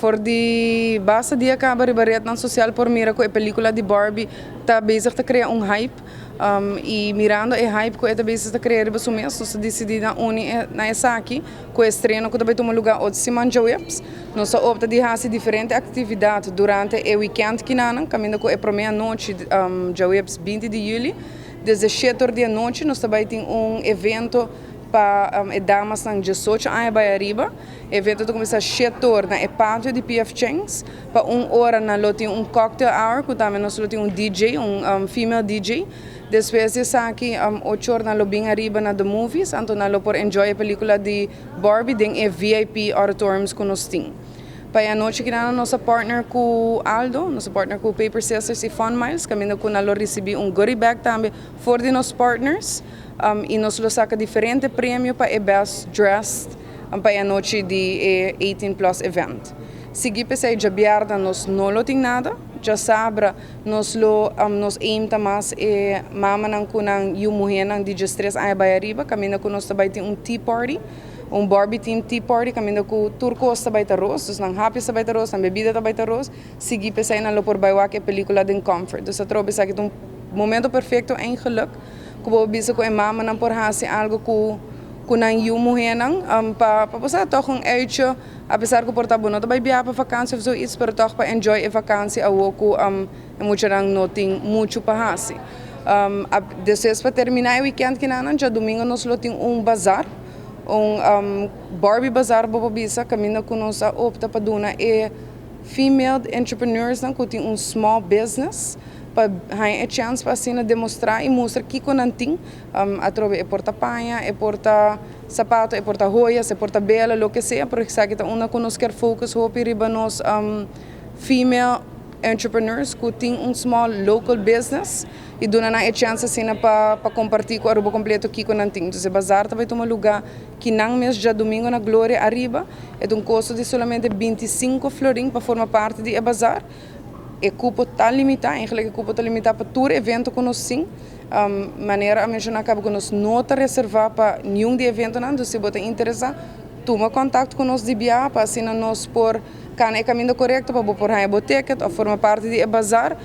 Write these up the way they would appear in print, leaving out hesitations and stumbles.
For di basta dia caba riba rednan social por mira cu e pelicula di Barbie ta bezig ta crea un hype y mirando e hype cu e ta bezig ta crea riba su mes, nos a dicidi na uni na esaki cu e estreno cu ta bay tuma lugar otro siman djaweps. Nos a opta di haci diferente actividad durante e weekend kinanan, caminda cu e prome anochi, djaweps 20 di juli, desde 7 or di anochi nos ta bay tin un evento pa e damasnan 18 aña bay ariba. E evento ta cuminsa 7 or na e patio di PF Chang's. Pa 1 ora nan lo tin un cocktail hour, cu tambe nos lo tin un DJ, un female DJ. Despues di esaki, 8 or nan lo bin ariba na The Movies, anto nan lo por enjoy e pelicula di Barbie den e VIP auditoriums cu nos tin. Pa e anochi cu nos partner cu Aldo, nos partner cu Paper Sisters y Fun Miles, caminda cu nan lo ricibi un goodie bag tambe for di nos partners. Y nos lo saca diferente premio pa e best dressed pa e anochi di e 18 plus event. Sigui pa esey, diabierna nos no lo tin nada, diasabra nos aim ta mas e mamanan cu nan yiu muhenan di 13 aña bay ariba, caminda cu nos tambe tin un tea party, un Barbie themed tea party, caminda cu tur cos tambe ta ros, dus nan hapjes tambe ta ros, nan bebida tambe ta ros, sigui pa esey nan lo por bay wak e pelicula den comfort. Dus atrobe esaki ta un momento perfecto eigenlijk, cu bo bisa cu e mamanan por hasi algo cu nan yiu muhenan pa pasa toch een uitje, apesar cu por ta bo no ta bay biaha pa vakantie of zoiets, pero toch pa enjoy e vakantie awo cu e muchanan no tin mucho pa hasi. Despues, pa termina e weekend kinanan, diadomingo nos lo tin un bazar, un Barbie bazar bo por bisa, caminda cu nos a opta pa duna e female entrepreneurs nan cu tin un small business pa haya e chance pa asina demostra y mustra kico nan tin. Atrobe e por ta paña, e por ta sapato, e por ta joyas, e por ta bela, loke sea, pero esaki ta unda cu nos kier focus hopi riba nos female entrepreneurs cu tin un small local business y duna nan e chance asina pa comparti cu Aruba completo kico nan tin. Entonces, bazar tambe ta tuma lugar kinan mes diadomingo na Gloria ariba, e un costo di solamente 25 florin pa forma parti di e bazar. E cupo ta limita, eigenlijk e cupo ta limita pa tur evento cu nos tin. Manera a menciona caba cu nos no ta reserva pa ningun di eventonan, dus si bo ta interesa, tuma contacto cu nos di bia pa asina nos por cana e caminda corecto pa por haya bo ticket of forma parti di e bazar,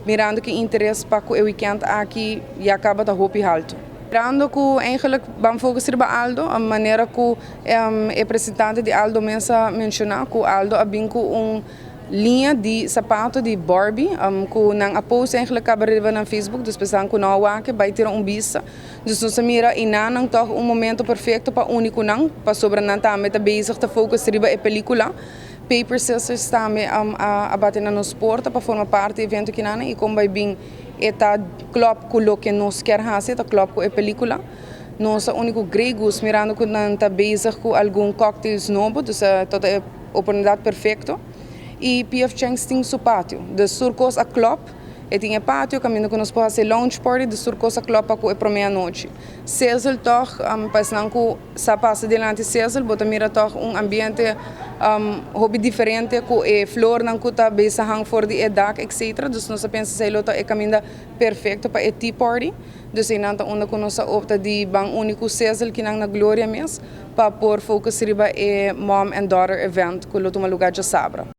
mirando cu interes pa e weekend aki ya caba ta hopi halto. Mirando cu eigenlijk ban focus riba Aldo, a manera cu e representante di Aldo mes a menciona cu Aldo a bin cu un linha di sapato di Barbie, cu nan a post eigenlijk caba riba na Facebook, dus pensando cu nan wak bay tira un bista. Dus nos mira y nan toch un momento perfecto pa uni cu nan, pa sobra nan tambe ta bezig ta focus riba e pelicula. Paper Sisters tambe a bate na nos porta pa forma parti di e evento kinan y con bay bin e ta klop cu loke nos kier hasi, ta klop cu e pelicula. Nos a uni cu Grey Goose, mirando cu nan ta bezig cu algun cocktails nobo, dus ta e oportunidad perfecto. Y PF Chang's tin su patio. Dus tur cos a klop, e tin e patio, caminda cu nos por hasi lounge party, dus tur cos a klop pa cu e prome anochi. Cecil toch, pa esnan cu sa pasa dilanti Cecil, bo ta mira toch un ambiente hopi diferente cu e flornan cu ta bezig hang for di e dak, etc. Dus nos a pensa esey lo ta e caminda perfecto pa e tea party. Dus einan ta unda cu nos a opta di ban uni cu Cecil kinan na Gloria mes, pa por focus riba e mom and daughter event cu lo tuma lugar diasabra.